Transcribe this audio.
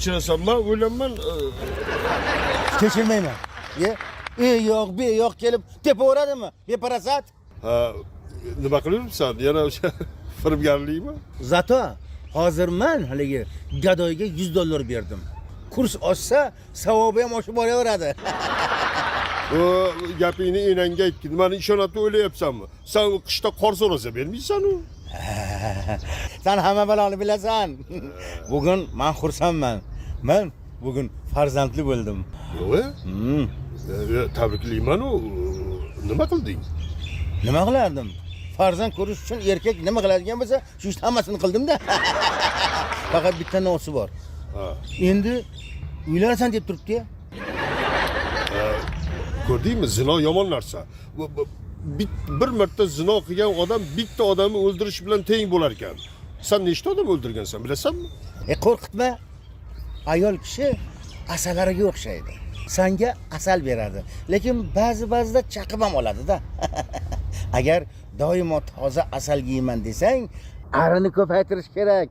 Kechirasan, man o'ylayman. Kechirmayman. Ye, e yo'q, bu yo'q kelib tepaveradimi? Beparasat. Ha, nima qilyapsan? Yana o'sha firibgarlikmi? Зато hozir man haligi gadoyga 100 dollar berdim. Kurs oshsa, savobi ham oshib boraveradi. O gapingni enangga aytgin. Mani ishonadi o'ylayapsanmi? Sen u qishda qor so'rasa bermaysan u. Sen hamma baloni bilasan. Bugun man xursandman. Man bugun farzandli bo'ldim. Yo'q. Tabriklayman u. Nima qilding? Nima qilardim? Farzand ko'rish uchun erkak nima qiladigan bo'lsa, shu ishni hammasini qildim-da. Faqat bitta nosi bor. Ha. Endi uylanasan deb turibdi-ya. Ko'rdingmi? Zino yomon narsa. Bir marta zino qilgan odam bitta odamni o'ldirish bilan teng bo'lar ekan. Sen nechta odam o'ldirgansan, bilasanmi? E qo'rqitma. Ayol kishi asalariga o'xshaydi. Sanga asal beradi, lekin ba'zi ba'zida chaqib ham oladi-da. Agar doimo toza asal yeyman desang, arini ko'paytirish kerak.